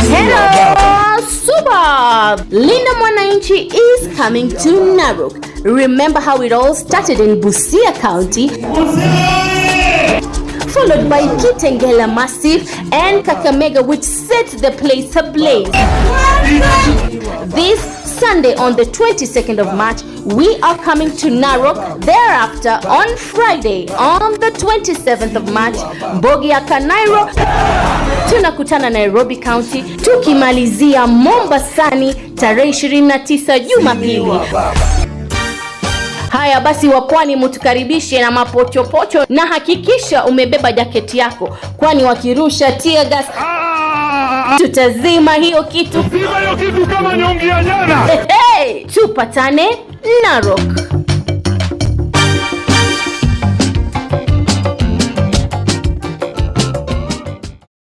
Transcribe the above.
Hello, Suba! Linda Mwananchi is coming to Narok. Remember how it all started in Busia County, followed by Kitengela Massive and Kakamega, which set the place ablaze. This Sunday on the 22nd of March, we are coming to Narok. Thereafter, on Friday, on the 27th of March, Mbogi ya Kanairo tunakutana Nairobi County, tukimalizia Mombasani tarehe 29 Jumapili. Haya basi, wapwani mutukaribishe na mapochopocho, na hakikisha umebeba jaketi yako, kwani wakirusha tear gas tutazima hiyo kitu. Zima hiyo kitu kama nyongi ya jana. Hey, tupatane Narok.